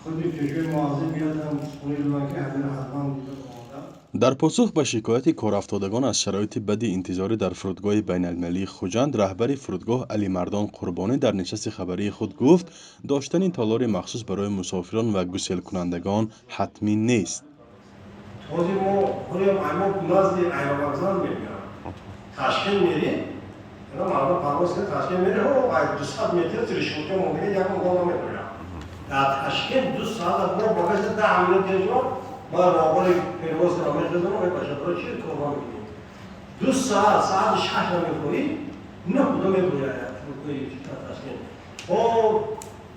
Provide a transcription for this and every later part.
Худи Пешвои муаззам меояд, сухани доданд, ки ҳаминро ҳатман дида. Дар посух ба шикояти корафтодагон аз шароити бади интизорӣ дар фурудгоҳи байналмилалии Хуҷанд, раҳбари фурудгоҳ Алимардон Қурбонӣ дар нишасти хабарии худ гуфт, доштани толори махсус барои мусофирон ва гуселкунандагон ҳатмӣ нест. Ҳозир мо ҳолиам мо назди аэровокзал мебиям, Ташкент мерем, мардум парвоз кард, Ташкент мерем, 200 метр решётка мондага, ягон гол намебурям. Дар Ташкент 2 соат мо багажа 10 минут тежо ман роҳбари перевозка мехезонам, бача, чи корба мекунем? 2 соат, саати 6 намехоҳӣ, 9 буда мебуря фурудгоҳи Ташкент. Хоб,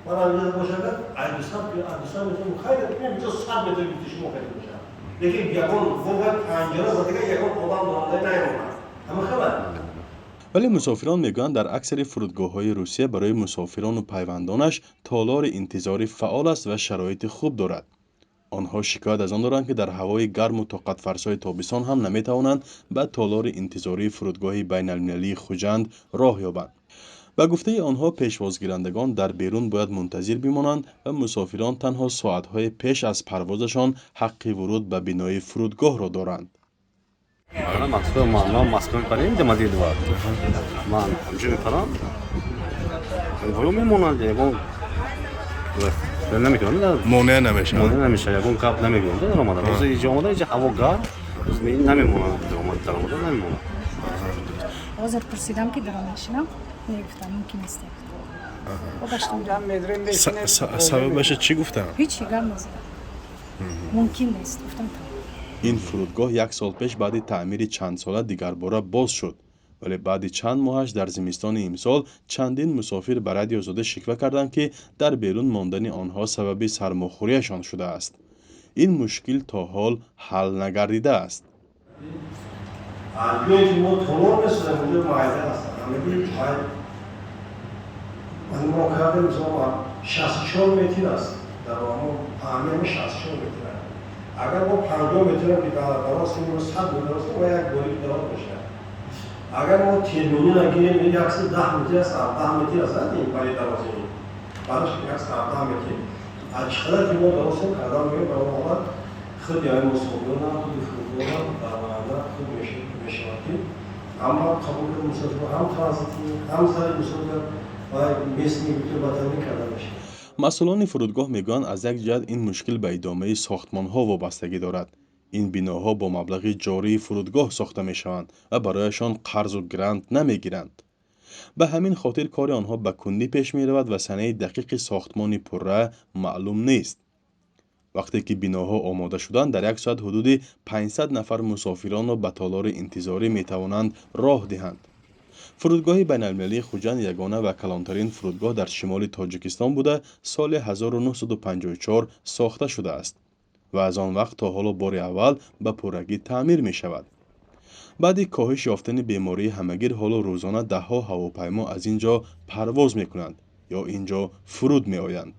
ман ҳаминҷа бошад, ай 200 метр хайр, бисо 100 метр гуфти шумо хайр бошад, лекин ягон бояд панҷара задага, ягон одам дорандаи наёмад, ҳама хабар. Вале мусофирон мегӯянд, дар аксари фурудгоҳҳои Русия барои мусофирону пайвандонаш толори интизорӣ фаъол аст ва шароити хуб дорад. Онҳо шикоят аз он доранд, ки дар ҳавои гарму тоқатфарсои тобистон ҳам наметавонанд ба толори интизории фурудгоҳи байналмилалии Хуҷанд роҳ ёбанд. Ба гуфтаи онҳо, пешвозгирандагон дар берун бояд мунтазир бимонанд ва мусофирон танҳо соатҳои пеш аз парвозашон ҳаққи вуруд ба бинои фурудгоҳро доранд. Москва, ман Москва мепарем, Домодедово. Ман ҳамҷо мепарам. Воё мемонанд, ягон намекунам. Монеа намешавад? Монеа намешавад, ягон гап намегӯянд дар омада. Боз иҷо омада, иҷа ҳаво гарм, намемонанд, даромада намемонанд. Ҳозир пурсидам, ки даромадшинам, мегуфтам, мумкин нест. Сабабаша чӣ гуфтам? Ҳечи гап назадам, мумкин нест гуфтам. Ин фурудгоҳ як сол пеш баъди таъмири чандсола дигарбора боз шуд, вале баъди чанд моҳаш дар зимистони имсол чандин мусофир ба Радиои Озодӣ шиква карданд, ки дар берун мондани онҳо сабаби сармохӯрияшон шудааст. Ин мушкил то ҳол ҳал нагардидааст. Ҷое ки мо толор месозем, онҷо майда аст, ҳамагӣ мо кардем, мисол, 64 метр аст, дар паҳниями 64 метр аст. Агар мо 50 метрам ки дароз кунем, 100 метр дароз кунем, як борик дароз мешавад. Агар мо терминала гирем, 110 метр аст, 17 метр аст ин бари дарозӣ, бараш 117 метр. Аз чӣ қадар ки мо дароз кунем, кардан мегӯем, ба он ҳолат худ яъне мусофиронам, худи фурудгоҳам дар оянда худ мешавад, ки ҳама қабул кард мусофир, ҳам транзитӣ, ҳам зали мусофир ва местный ватанӣ карда мешавад. Масъулони фурудгоҳ мегӯянд, аз як ҷиҳат ин мушкил ба идомаи сохтмонҳо вобастагӣ дорад. Ин биноҳо бо маблағи ҷории фурудгоҳ сохта мешаванд ва барояшон қарзу грант намегиранд. Ба ҳамин хотир кори онҳо ба кундӣ пеш меравад ва санаи дақиқи сохтмони пурра маълум нест. Вақте ки биноҳо омода шуданд, дар як соат ҳудуди 500 нафар мусофиронро ба толори интизорӣ метавонанд роҳ диҳанд. Фурудгоҳи байналмилалии Хуҷанд ягона ва калонтарин фурудгоҳ дар шимоли Тоҷикистон буда, соли 1954 сохта шудааст ва аз он вақт то ҳоло бори аввал ба пуррагӣ таъмир мешавад. Баъди коҳиш ёфтани бемории ҳамагир ҳоло рӯзона даҳҳо ҳавопаймо аз ин ҷо парвоз мекунанд ё ин ҷо фуруд меоянд.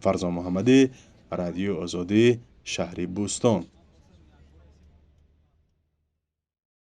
Фарзон Муҳаммадӣ, Радиои Озодӣ, шаҳри Бӯстон.